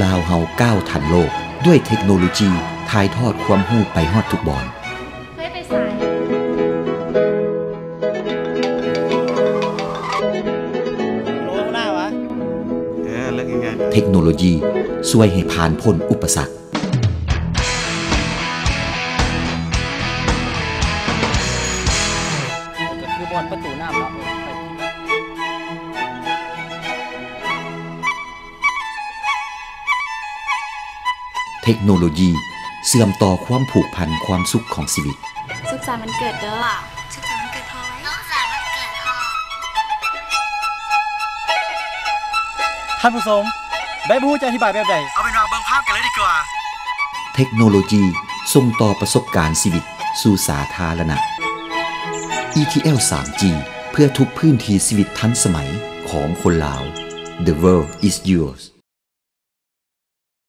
ລາວເຮົາກ້າວທັນໂລກ ດ້ວຍເທັກໂນໂລຈີຖ່າຍທອດຄວາມຮູ້ໄປຮອດທຸກບ່ອນ. ເຄີຍໄປໃສ? ໂລໜ້າວະ? ເອີ ເລີກງ່າຍໆ ເທັກໂນໂລຢີຊ່ວຍໃຫ້ຜ່ານພົ້ນອຸປະສັກ. ກໍຄືບ່ອນປະຕູນ້ຳເນາະ. ເທັກໂນໂລຢີເຊື່ອມຕໍ່ຄວາມຜູກພັນຄວາມສຸກຂອງຊີວິດ. ສຸກສານວັນເກີດເດີ້. ສຸກສານວັນເກີດພໍ່ໄວ້. ສຸກສານວັນເກີດພໍ່. ທ່ານຜູ້ຊົມ ໄດ້ບໍ່ຮູ້ຈະອະທິບາຍແບບໃດ. ເອົາເປັນວ່າເບິ່ງພາບກັນເລີຍດີກວ່າ. ເທັກໂນໂລຢີສົ່ງຕໍ່ປະສົບການຊີວິດສູ່ສາທາລະນະ. ອີທີແອລ ສາມຈີ ເພື່ອທຸກພື້ນທີ່ຊີວິດທັນສະໄໝຂອງຄົນລາວ. The world is yours.